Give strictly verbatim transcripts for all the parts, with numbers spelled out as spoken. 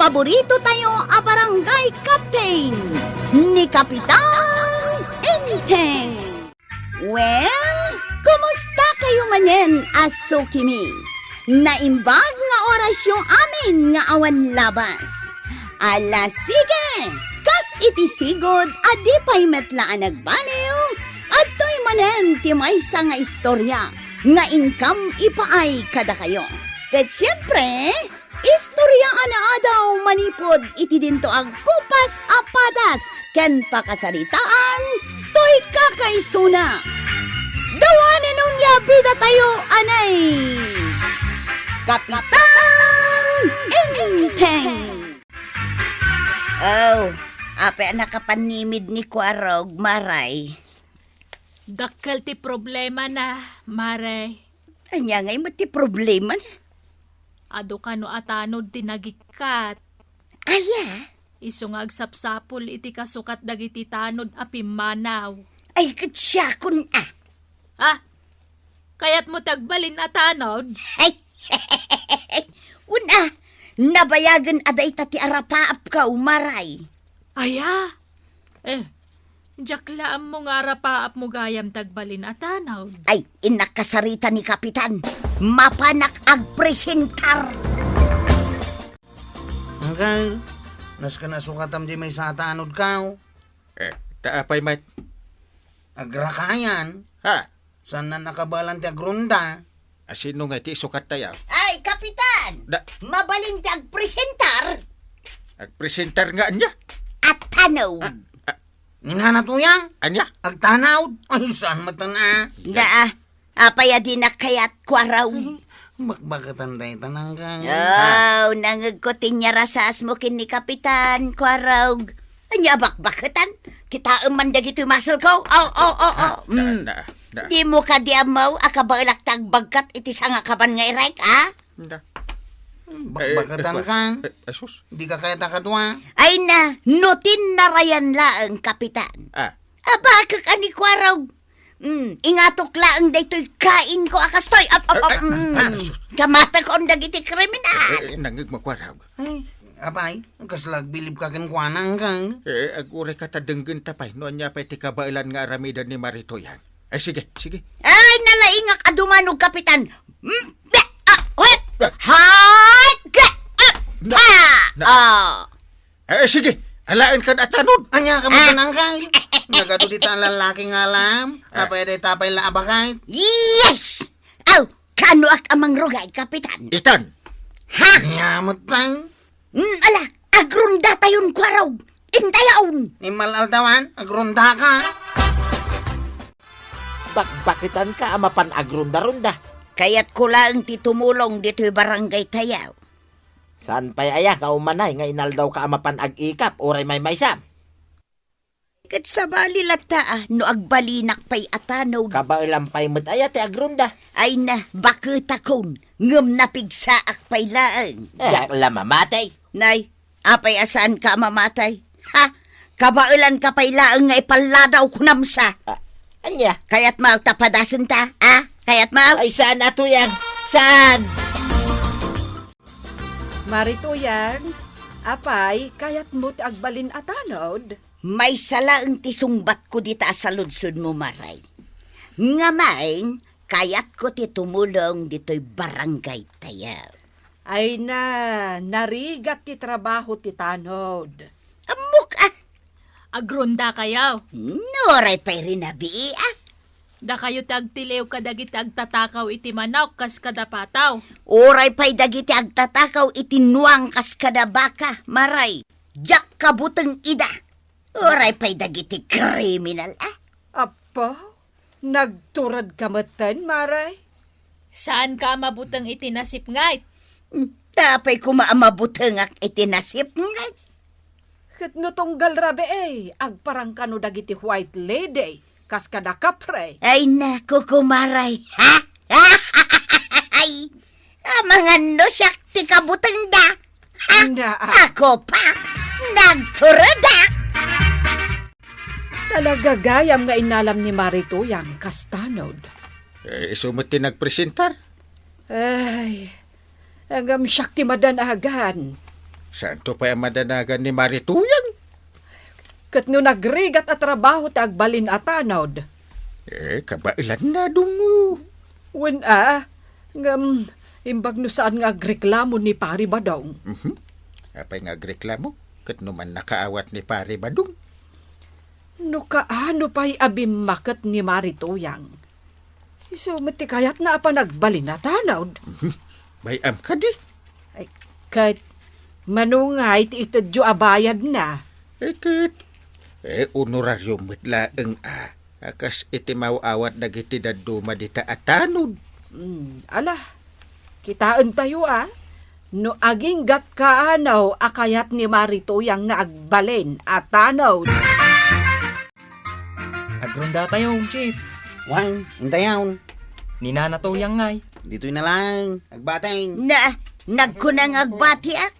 Paborito tayo a barangay captain, ni Kapitan Enteng. Well, kumusta kayo manen a sukimi? Naimbag nga orasyo amin nga awan labas. Ala, sige! Kas iti sigud a di pay met la a nagbaliw, adtoy manen ti maysa nga istorya nga inkam ipaay kadakayo. Ket siempre, istorya a naadaw manipud iti dinto a kupas a padas ken pakasaritaan toy kakaisuna. Dawanen onia bida tayo, anay! Kapitan Enteng! Oh, apay a nakapanimid ni Kuarog, Maray? Dakkel ti problemana, Maray. Ania ngay met ti problemana? Adu kano a tanod ti nagikkat. Aya? Isu nga agsapsapul iti kasukat dagiti tanod a pimmanaw. Ay, ket siakon a. Ah, kayatmo ti agbalin a tanod? Ay, una, nabayagen a dayta ti arapaapko, Maray. Aya? Eh, diak la ammo nga arapaapmo gayam ti agbalin a tanod. Ay, innak kasarita ni Kapitan. Mapanak agpresentar. Uncle, nasken a sukatam di maysa a tanodko. Eh, ta apay met? Agrakayan. Ha? Saan a nakabaelan ti agrunda? A, sino nga ti isukat tayo? Ay, Kapitan! Da- Mabalin ti agpresentar? Agpresentar nga ania? A tanod. Ah, ah. Ni Nana Tuyang? Ania? Agtanod? Ay, saan met a? Daa, apay a dinak kayat, Kuarog? Bakbaketan dayta, Uncle. Oh, nangegko ti inyarasaasmo ken ni Kapitan, Kuarog. Ania bakbaketan? Kitaem man dagitoy muscle ko. Oh, oh, oh, oh. Ah, da, Mm. da, da. Dimo kadi ammo a kabaelak ti agbagkat iti sangakaban nga irek, a? Da. Bakbaketan Eh, eh, kan? Eh, asus. Dika kayat a kadua? Ay na, no tinnarayan laeng, Kapitan. Ah. Abakek a ni Kuarog. Mm, ingatok laeng daytoy kainko a kastoy. Ap, ap, ap, Ay, ay, mm. ay, sus. Kamatakon dagiti kriminal. Eh, eh, nangeg mo, Kuarog. Ay, apay, kasla agbilibka kenkuana, Uncle? Eh, aguray ka ta denggenta pay, no ania pay ti kabaelan nga aramiden ni Maritoyan. Ay, sige, sige. Ay, nalaingak a dumanog, Kapitan. Mm, da, ah, wait. Ah. Hay, da, ah, Na, pa. na. Ah. Eh, sige, alaen kan a tanod. Ania ka Ah. maganang kay? Nagadu dita a lalaki nga alam. Ah. Apay dayta pay la a baket? Yes! Aw, kanoak a mangrugay, Kapitan? Itan. Ha? Ania met lang? Mm, ala, agrunda tayon, Kuarog. Indayon. Immal-aldawan, agrunda ka. Bakbaketan ka a mapan agrunda-runda. Kayatko laeng ti tumulong ditoy barangay tayo. Saan pay aya nga umanay nga inaldawka a mapan ag-ikap uray maymaysam? Ket sabali latta a no agbalinak pay a tanod. Kabaelan pay met aya ti agrunda. Ay na, baketakon, ngem napigsaak pay laeng. Eh, diak la mamatay. Nay, apay a saanka a mamatay? Ha? Kabaelanka pay laeng nga ipalladaw kunam sa. Ah, ania? Kayatmo ta padasenta, ha? Kayatmo? Ay, saan a Tuyang? Saan? Mari Tuyang, apay, kayatmo ti agbalin a tanod? Maysa laeng ti sungbatko dita a saludsodmo, Maray. Ngem, kayatko ti tumulong ditoy barangay tayo. Ay na, narigat ti trabaho ti tanod. Ammok, ah. Agrunda kayo. Nuray pay rinabii, ah. Dakayo ti agtiliw kadagiti agtatakaw iti manok kas kada pataw. Uray pay dagiti agtatakaw iti nuang kas kada baka, Maray. Diak kabuteng ida. Uray pay dagiti kriminal, ah. Apo, nagturedka metten, Maray? Saanka a mabuteng iti nasipnget? Hmm, apay koma a mabutengak iti nasipnget? Ket no tunggal rabii, agparang kano dagiti white lady, kas kada kapre. Ay, naku, kumaray. Ha? Ay, amangan no siak ti kabutengda. Ha? Na, ah. Ako pa, nagturedak. Talaga gayam nga inalam ni Mari Tuyang kas tanod. Eh, isu met ti nagpresentar? Ay, ngem siak ti madanagan. Saanto pay a madanagan ni Mari Tuyang? Ket no nagrigat a trabaho ti agbalin a tanod? Eh, kabaelanna, dungo. Wen a, ngem imbag no saan nga agreklamo ni Pari Badong. Mhm. Apay nga agreklamo? Ket no man nakaawat ni Pari Badong? No kaano pay a bimmaket ni Mari Tuyang? Isu met ti kayatna a panagbalin a tanod. Mhm. Bay-am kadi? Ay, ket mano ngay ti itedyo a bayadna? Eh, ket, eh, honorario met laeng a, a kas iti maw-awat dagiti dadduma dita a tanod. Hmm, ala, kitaentayo a, no aginggat kaano a kayat ni Mari Tuyang nga agbalin a tanod. Agrondatayo, Chief. Wan, intayon. Ni Nana Tuyang ngay. Ditoy na lang, agbateng. Na, nagkuna nga agbatiak.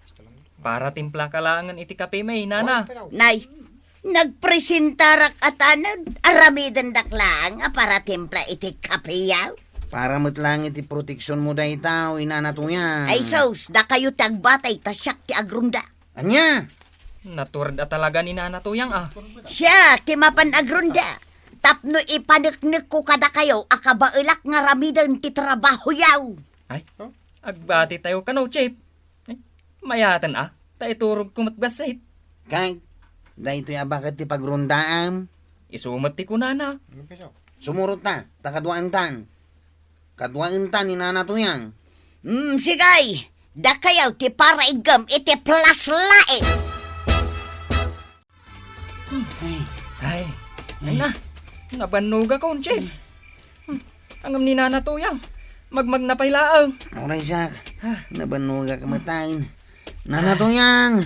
Para timpla ka laengen iti kape may, Nana. Nay, nagpresentarak a tanod, aramidendak laeng a para timpla iti kapeyaw. Para met laeng iti proteksyon mo dayta, o inana Tuyang. Ay sus, dakayo ti agbatay, ta siak ti agronda. Ania? Natured a talaga ni Nana Tuyang, a. Siak ti mapan agronda. Tapno ipaneknekko kadakayo a kabaelak nga ramiden ti trabahoyaw. Ay, agbati tayo kano, Chief. Ay, mayaten a, ta iturogko met bassit. Kag, daytoy a baket ti pagrondaam. Isu met ti kunana. Sumurot ta, ta kaduaentan. Kaduaentan ni Nana Tuyang. Mm, sigay, dakayo ti para iggem iti flashlight. Ay. Ay. Ay na. Nabannogak, Chief. Hmm. Ngem ni Nana Tuyang, magmagna pay laeng. Uray siak. Ah. Nabannogak met ay. Nana Tuyang,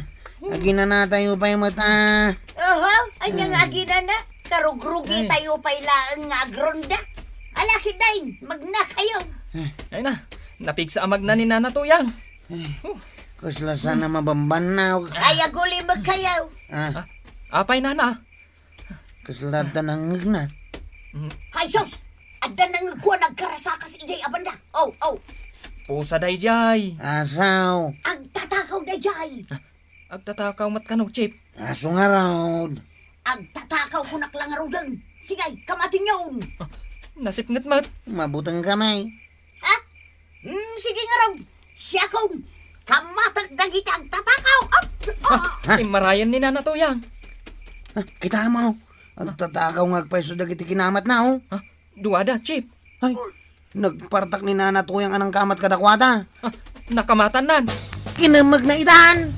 aginanatayo pay met a. Oho, anya nga aginana? Karugrugitayo pay laeng nga agronda. Ala, kitaen, magnakayo. Ay na, napigsa a magna ni Nana Tuyang. Ay, kasla saan a mabambannaw. Ay, agulimekkayo. Ah. Ah, apay, Nana? Kasla adda nangngegna. Mm. Hay sus! Adda nangngegko a nagkarasakas idiay a banda. Oh, oh. Pusa daydiay. Asaw. Agtatakaw daydiay. Ah, agtatakaw met kano, Chief? Asu ngarud. Agtatakaw kunak la ngaruden. Sigay, kamatinyon. Ah, nasipnget met. Mabuteng kami. Ha? Hmm, sige ngarud. Siakon. Kamatek dagiti agtatakaw. Ah, ah. Ha? Timmarayen ni Nana Tuyang. Ah, kita mo. Agtatakaw nga agpayso dagiti kinamatna, oh. Ha? Duada, Chief. Ay, nagpartak ni Nana Tuyang a nangkamat kadakuada. Ah, nakamatannan. Kinemmegna itan.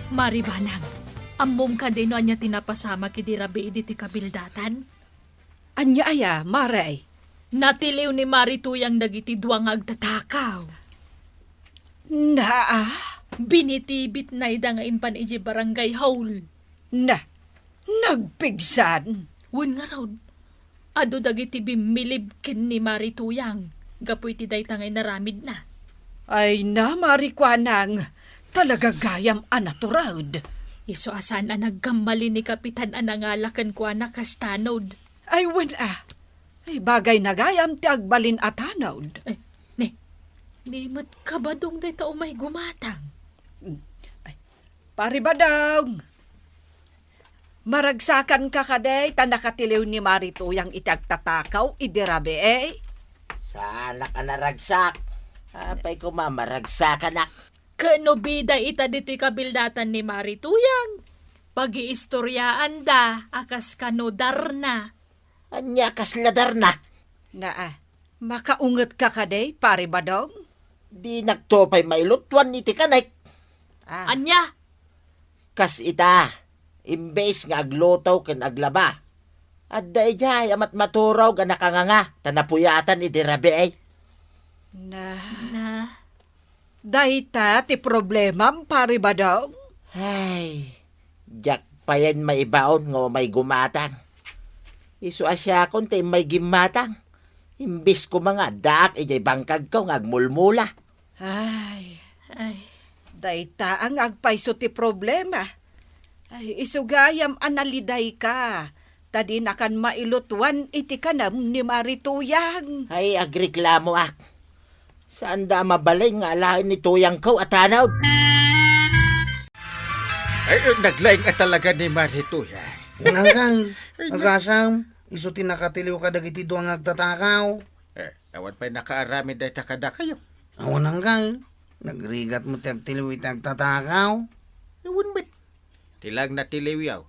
Mari Banang, ammom kadi no ania ti napasamak idi rabii ditoy kabildatan? Ania aya, Mare? Natiliw ni Mari Tuyang dagiti dua nga agtatakaw. Naa? Binitibitna ida nga impan idiay barangay hall. Na, nagpigsan? Wen ngarud, adu dagiti bimmilib ken ni Mari Tuyang gapu iti dayta nga inaramidna. Ay na, Mari Kuanang, talaga gayam a natured. Isu a saan a nagkamali ni Kapitan a nangala kenkuana kas tanod. Ay, wen a. Ay, bagay na gayam ti agbalin a tanod. Ay, ne, ni met kabadong dayta umay gumatang. Mm. Ay, Pari Badong! Maragsakanka kadi ta nakatiliw ni Mari Tuyang iti agtatakaw idi rabii? Saanak a naragsak. Apay koma maragsakanak. Ket no bida ita ditoy kabildatan ni Mari Tuyang, pagiistoriaanda a kas kano darna. Ania kasla darna? Naa, makaungetka kadi, Pari Badong? Dinakto pay mailutuan iti kanek. Ah. Ania? Kas ita, imbes nga agluto ken aglaba, adda idiay a matmaturog a nakanganga ta napuyatan idi rabii. Na. Na. Dayta ti problemam, Pari Badong? Ay, diak payen maibaon nga umay gumatang. Isu a siakon ti immay gimmatang. Imbes koma nga addaak idiay bangkagko nga agmulmula. Ay, ay. Dayta nga agpayso ti problema. Ay, isu gayam a nalidayka, ta dinakan mailutuan iti kanem ni Mari Tuyang. Ay, agreklamoak. Saanda a mabalin nga alaen ni Tuyangko a tanod. Ay, naglaing a talaga ni Mari Tuyang. Unang kang, Ay, na- agasam, isu ti nakatiliw kadagiti dua nga agtatakaw. Eh, awan pay nakaaramid dayta kadakayo. Awan, angkal. Nagrigat met ti agtiliw iti agtatakaw. Awan met. Ti lang natiliwyo.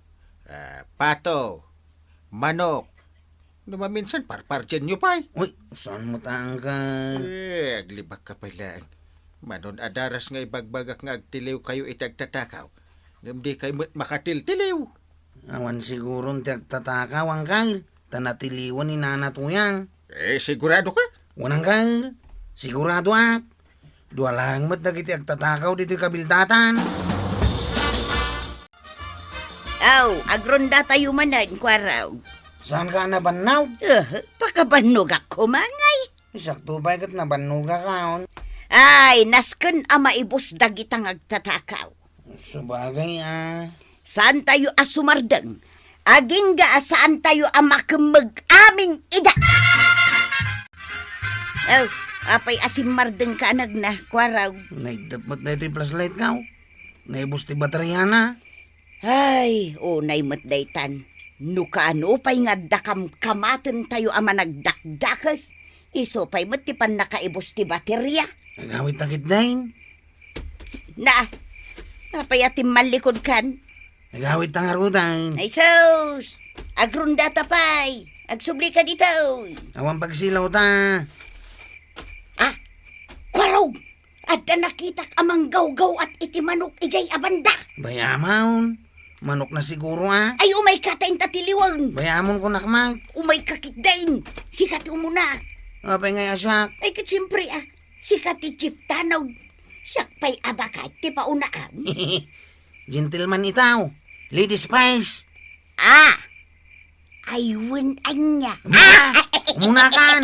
Ah, pato, manok. No maminsan, parpardienyo pay. Uy, saan met, angkal? Eh, aglibakka pay laeng. Manon a daras nga ibagbagak nga agtiliwkayo iti agtatakaw. Ngem dikay met makatiltiliw. Awan siguron ti agtatakaw, angkal. Ta natiliwen ni Nana Tuyang. Eh, sigurado ka? Wen, angkal. Siguradoak. Dua laeng met dagiti agtatakaw ditoy kabildatan. Aw, agrondatayo manen, Kuarog. Saan ka nabannog? Eh, pakabannogak koma ngay. Sakto pay ket nabannogak, aon. Ay, nasken a maibus dagita nga agtatakaw. Sabagay, a. Saantayo a sumardeng. Agingga a saantayo a makemmeg amin ida. Oh, apay a simmardengka a nagna, Kuarog? Naiddep met daytoy flashlight, kaw. Naibus ti bateriana. Ay, unay met daytan. No kaano pay nga adda kamkamatentayo a managdakdakes, isu pay met ti pannakaibus ti bateria. Agawidta ketdin. Na, apay a timmallikudkan? Agawidta ngaruden. Ay sus! Agrondata pay! Agsublika ditoy! Awan pagsilawta. Ah! Kuarog! Adda nakitak a manggawgaw-at iti manok idiay a banda. Bay-amon. Manokna siguro, a. Ay, umayka ta inta tiliwen. Bay-amon, kunak met. Umayka ketdin. Sika ti umuna. Apay ngay a siak? Ay, ket siempre, a. Sika ti chief tanod. Siak pay a bakat ti paunaan. Gentleman itaw. Ladies first. Ah! Ay, wen ania. Umuna, umunakan.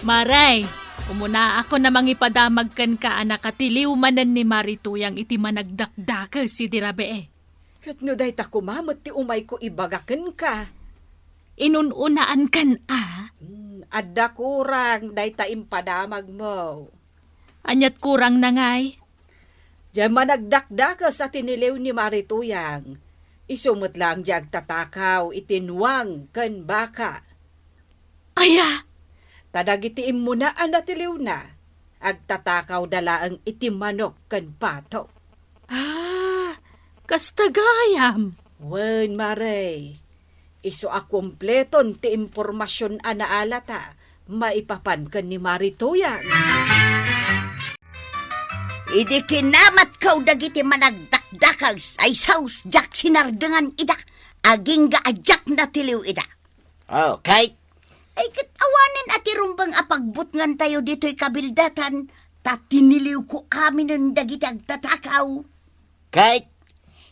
Maray, umunaakon a mangipadamag kenka a nakatiliw manen ni Mari Tuyang iti managdakdakes idi rabii. Ket no dayta koma met ti umayko ibaga kenka. Inun-unaankan a? Hmm, adda kurang dayta impadamagmo. Aniat kurangna ngay? Diay managdakdakes a tiniliw ni Mari Tuyang, isu met laeng diay agtatakaw iti nuang ken baka. Aya? Ta dagiti immuna a natiliwna, agtatakawda laeng iti manok ken pato. Ah, kasta gayam. Wen, Mare. Isu a kumpleton ti impormasion a naalata maipapan ken ni Mari Tuyang. Idi kinamatko dagiti managdakdakes, ay saos, diak sinardengan ida, agingga a diak natiliw ida. Okay. Ay, ket awanen a ti rumbeng a pagbutngantayo ditoy kabildatan, ta tiniliwko aminen dagiti agtatakaw. Ket?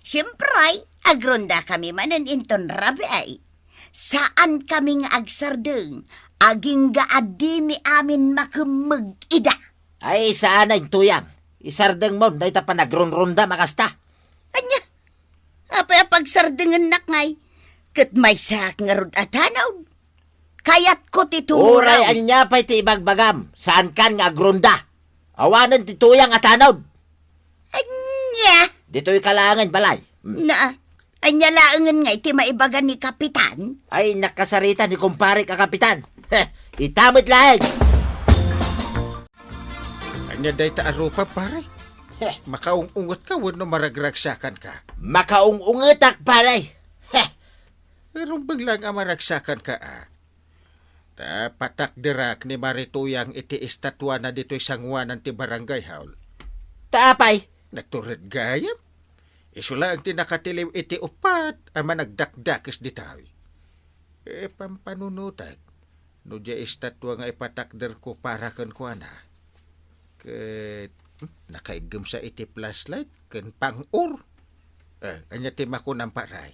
Siempre, agrondakami manen inton rabii. Saankami nga agsardeng, agingga a dimi amin makemmeg ida. Ay, saan a, Tuyang. Isardengmon dayta panagronrondam a kasta. Ania? Apay a pagsardengennak ngay? Ket maysaak ngarud a tanod. Kayatko ti tumuraw. Uray ania pay ti ibagbagam, saankan nga agronda. Awanen ti Tuyang a tanod. Ania? Ditoyka laengen, balay. Hmm. Na, ania laengen nga iti maibaga ni Kapitan? Ay, nakasarita ni kumparek a Kapitan. Heh, ita met laeng. Ania dayta a rupa, pare? Heh. Makaung-ungetka wenno maragragsakanka? Makaung-ungetak, pare. Heh. Rumbeng laeng a maragsakanka, a. Ta patakderak ni Mari Tuyang iti estatuana ditoy sangoanan ti barangay hall. Ta apay? Natured gayam. Isu laeng ti nakatiliw iti uppat a managdakdakes ditoy. E, pampanunotek. No diay estatua nga ipatakderko para kenkuana. Ket, hmm, nakaiggem sa iti flashlight ken pang-or. Eh, ania ti makunam, pare?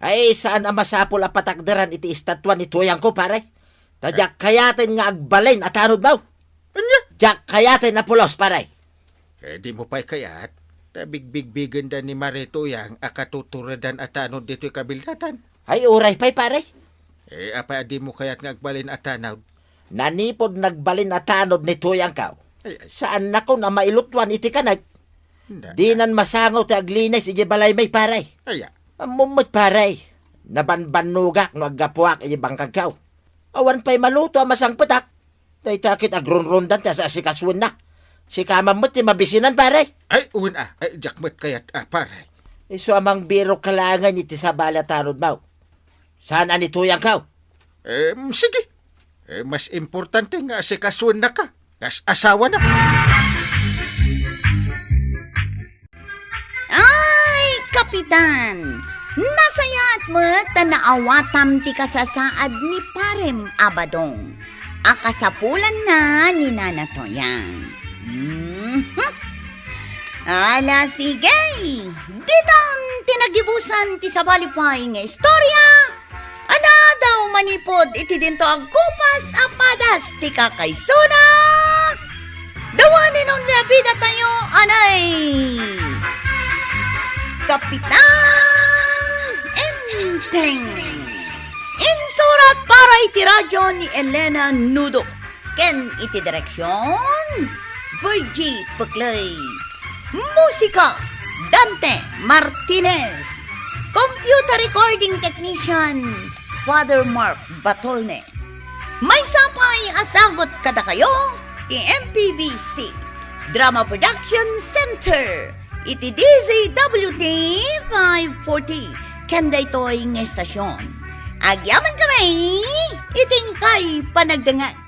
Ay, saan a masapul a patakderan iti estatua ni Tuyangko, pare. Ta diak kayaten nga agbalin a tanod mo. Ania? Diak kayaten a pulos, pare. Eh, dimo pay kayat. Ta bigbigbigenda ni Mari Tuyang a katuturedan a tanod ditoy kabildatan. Ay, uray pay, pare. Eh, apay a dimo kayat nga agbalin a tanod? Nanipud nagbalin a tanod ni Tuyangko, ay, ay, saannakon a mailutuan iti kaneg. Dinan masango ti aglinis idiay balaymi, pare. Aya. Ammom met, pare, nabanbannogak no aggapuak idiay bangkagko. Awan pay maluto a masangpetak. Dayta ket agrunrundan ti as-asikasuenna. Sika man met ti mabisinan, pare. Ay, wen a. Ay, diak met kayat a, pare. Isu a mangbirok ka laengen iti sabali a tanodmo. Saan a nituyangko? Em, sige. Eh, mas importante nga asikasuennaka kas asawana. Ay, Kapitan! Nasayaat met ta naawatam ti kasasaad ni Parem a Badong a kasapulanna ni Nana Toyang. Mhm. Ala, sige! Ditan ti nagibusan ti sabali pay nga istorya. Anadaw manipud iti dinto agkupas a padas ti kakaisuna. The one and only a bidatayo, anay, Kapitan Enteng. Insurat para iti radyo ni Elena Nudo ken iti direksyon, Virgie Peclay. Musika, Dante Martinez. Computer recording technician, Father Mark Batolne. Maysa pay a sagut kadakayo ti M P B C Drama Production Center iti D Z W T five forty ken daytoy nga estasyon. Agyaman kami iti inkay panagdengngeg.